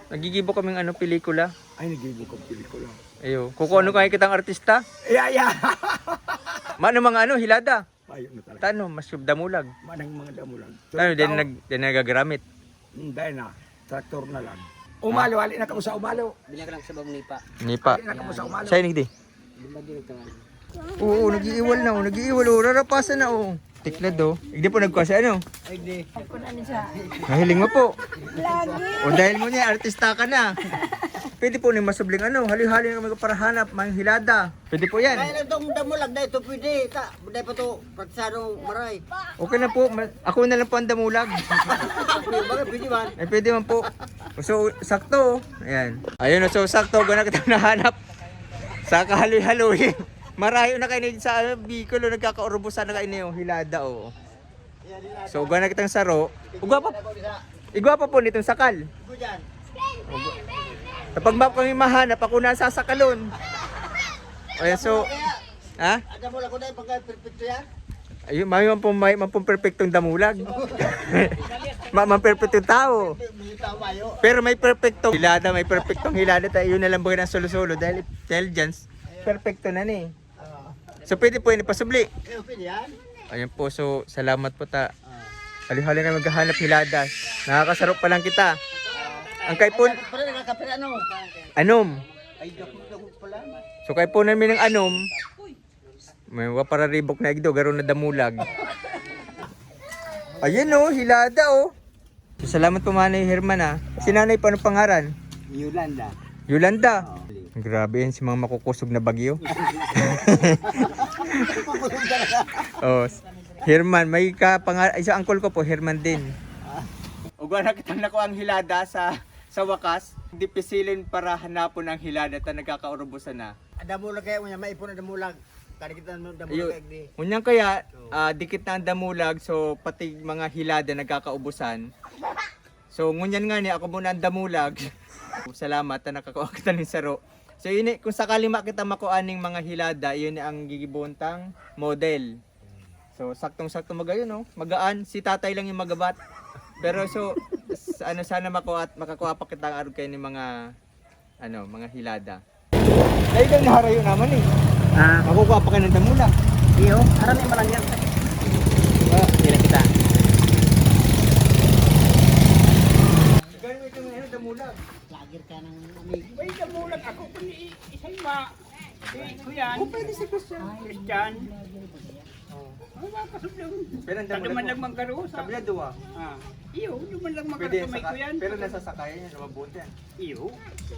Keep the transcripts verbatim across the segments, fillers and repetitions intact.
Nagigibo kaming ano, pelikula. Ay, nagibo kang pelikula. Ayo, kung ano kaya kitang artista. Yeah, yeah. Mano mga ano, hilada. Ayun na talaga. Tano, mas damulag. Manang mga damulag. Tano, din, nag, din nagagaramit. Hindi na. Traktor na lang. Umalo, hali na kamo sa umalo. Bilang lang sa bang nipa. Nipa. Hali na kamo sa umalo. Sa inig di? Di ba di nagtangan? Oo, nag-iiwal na, oh, nag-iiwal, oh, rarapasan na, oh. Tiklad, oh. Hindi po nagkuha sa ano? Ay, di. Ako na ni siya. Nahiling mo po. Lagi. O dahil mo niya, artista ka na. Pwede po ni masubling ano, hali-hali na kami para hanap, mga hilada. Pwede po yan. Kaya lang itong damulag na ito, pwede. Ta, dahil pa ito, pratisado maray. Okay na po, ma- ako na lang po ang damulag. Pwede ba? Pwede man. Eh, pwede man po. So, sakto, oh. Ayan. Ayun, oh, so sakto, gana kita nahanap. Sa kahaloy-haloy. Marayo na kayo na sa Bicol, oh, nagkakaurubusan na kayo niyo, hilada, oh. So, gana kitang saro. Igwa pa, igwa pa po nitong sakal. Kapag ma kami mahanap, ako na sasakalon. Ayan, so, ha? Ada mo lang ko na yung pagka-perfecto yan? Ayun, may man pong, may man pong perfectong damulag. Ma, man perfectong tao. May tao mayo. Pero may perfectong hilada, may perfectong hilada tayo. Yun na lang baga ng solo-solo. Dahil intelligence, perfecto na ni. So, pwede po yun ipasubli. Eh, okay yan. Ayan po, so, salamat po ta. Hali-hali na maghahanap hilada. Nakakasarap pa lang kita. Ang kaipon, Pala, nakakapira, ano? Anom. Ay, dakot-dakot pala. So, kaipunan mi ng anom. May wa para ribok na igdo, garo na damulag. Ayan, oh, hilada, oh. So, salamat po, Manay Herman, ah. Si Nanay, paano pangaran? Yolanda. Yolanda? Oo. Grabe yan, si mga makukusog na bagyo. Oh, Herman, may kapanga-, isa uncle ko po, Herman din. Ugwa na kitang nakuha ang hilada sa, sa wakas. Dipisilin para hanapon ang hilada ta nagkakaurubusan na. Damulag kaya mo niya, maipon ang damulag. Kani kita ang damulag Ayun. Kaya di. Ngunyan kaya, Oo. Ah, dikit na ang damulag, so pati mga hilada nagkakaubusan. So, ngunyan nga ni, ako muna ang damulag. Salamat na nakakuha kita ning saro. So, ini, kung sakali ma kita makuha ning mga hilada, iyon ang gigibohon tang model. So, saktong-sakto magayon, no? Magaan, si tatay lang yung magabat. Pero so, s-, ano, sana makuha at makakuha pa kita ang arog kayo ni mga, ano, mga hilada. Ay, ikaw naharayo naman eh. Ah. Makukuha pa ka ng damulag. Iyo, arami malangyag. Ah, hindi na kita. Gano'n ito ngayon, damulag? Lager ka ng amigo. May damulag ako kung i-, isay ma. Si Kuyan. O, pwede si Christian. Christian. Oh. Ano ba, kasubli? Pero ang Sa damulag duman mo. Lang magkaroon sa Kabila duwa. Ah. Iyo, duman lang Pwede magkaroon sa may ka-, kuyan. Pero nasa sakayan yan, lumabot yan. Iyo,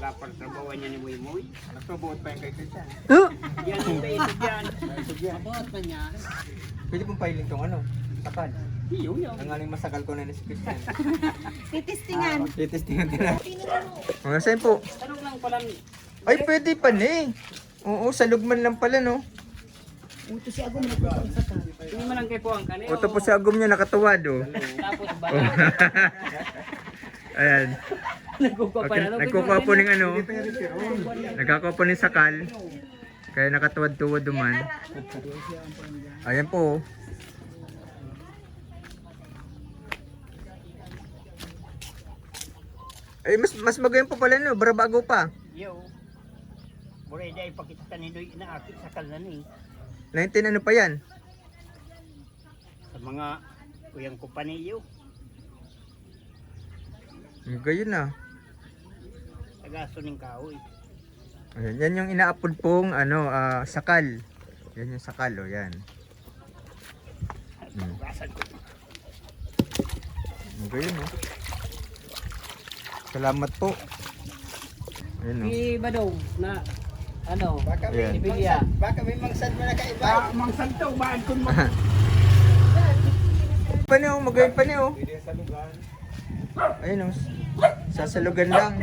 dapat trabawan niya ni Moy Moy. Mas mabuot pa yung kay Christian. Huh? Yan ang may isog yan. Isog yan. Mabuot pa niya. Pwede pong pahiling tong ano, sakal. Iyo, yan. Ang aling masakal ko na ni si Christian. Titistingan. Ah, titistingan ka na. Mga saan po? Tarong lang pala. Ay, pwede pa ni. Oo, sa lugman lang pala, no? Uto si Agom, nagpapasakal. Hindi man ang kaipuhan ka niyo. Uto po si Agom niya, nakatuwad, oh. Tapos ba? Ayan. Nagkukuha pa Pag-, na, ano, nagkukuha po ng ano. Nagkakuha po ng sakal. Kaya nakatuwad-tuwad duman. Ayan po, oh. Ay, mas, mas magayon pa pala, no? Barabago pa. Yo. Buray na ipakita ka ni Noy na akit sa kalan eh. Nineteen ano pa yan? Sa mga kuyang ko pa niyo. Ang gayon na. Tagaso ning kahoy. Ayan, yan yung inaapod pong ano, ah, sakal. Yan yung sakal, oh, yan. Hmm. Hugasan ko. Ang gayon, oh. Salamat po. Ayun, oh. Si Badong na, ano, Baka may Ayan. Sibilya. Mangsad, baka may mangsad mo na kaiba. Ah, mangsad to, maan kun mag- Pani, oh, magayon pani, oh. Ayun, oh. Sasalugan lang.